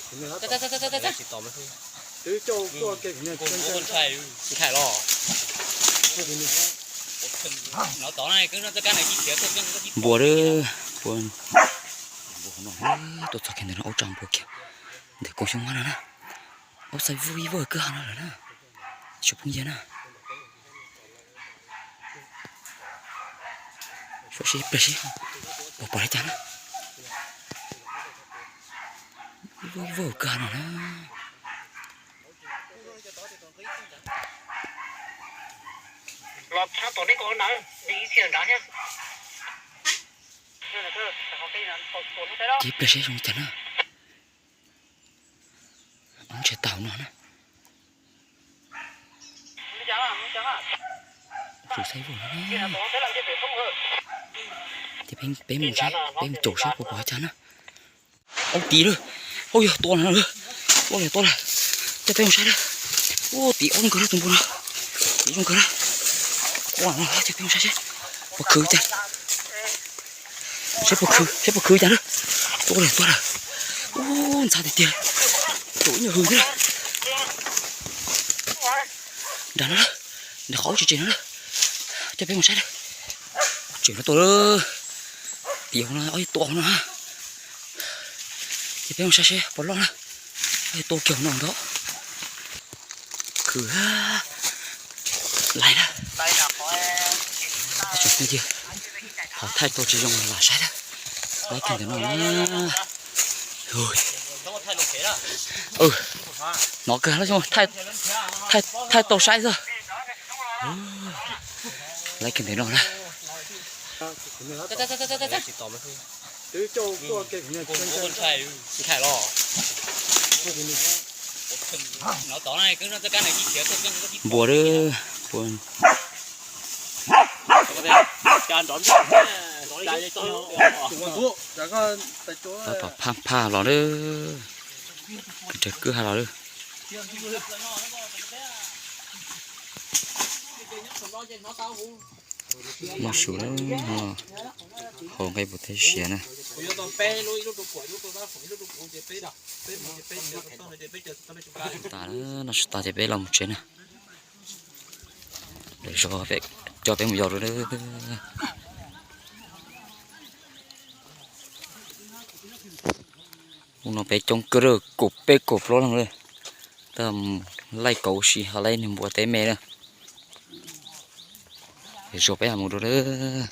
Npua, npua tuaj txog kiag ntawm no, aub tsa npua kiag ntawm koog xyoob mab no na. Aub xaib vwj vwj kwj ha no lawm na, tsoom phooj ywg na. Seb peb seb puas pom li cas na. Vwj vwj kwj ha no na. Ces peb seb zoo li cas na. Ntsia tau no na. Tsum xaib vwj no na. Ces peb mus seb, peb mus caum seb puas pom li cas na. Aub tim lawm. Aub yog tua no lawm. Tua lawm tua lawm. Coj peb mus saib lawm. Ua tim aub zoo kawg lawm tus npua no. Tim zoo kawg lawm. Tua no lawm coj peb mus saib seb puas khwv cas. Seb puas khwv, seb puas khwv cas na. Tua lawm tua lawm. Ua ntxhab tiag tiag. Tsum ib nyuag hws thiab lawm. Nram no lawm. Nram qhov aub tseem tsem no lawm. Coj peb mus saib lawm. Tseem no tua lawm. Tim hauv no, tua hauv no. Ces peb mus saib seb puas loj na. Tua kiag hauv no ntag. Khwv lawm. Tsoom phooj ywg, qhov thaij tau tsis zoo lam saib lawm. Laib kiag ntawm no na. Hnov kawg, thaij tau saib xwb. Laib kiag ntawm no na. Npua, npua. Tab tom phaj phaj los lawm. Kwv raws kwj ha los lawm. Muaj su lawm, hau nqaij puas teb siav na. Tas lawm, noj su tas ces peb los mus tsev na. Lwm zaus coj peb mus yos dua. Hnub no peb coob kawg, kaum peb kaum plaub leeg li. Tab laij kauv si ho laij niag npua teb me na. Lwm zaus peb ho mus dua lawm.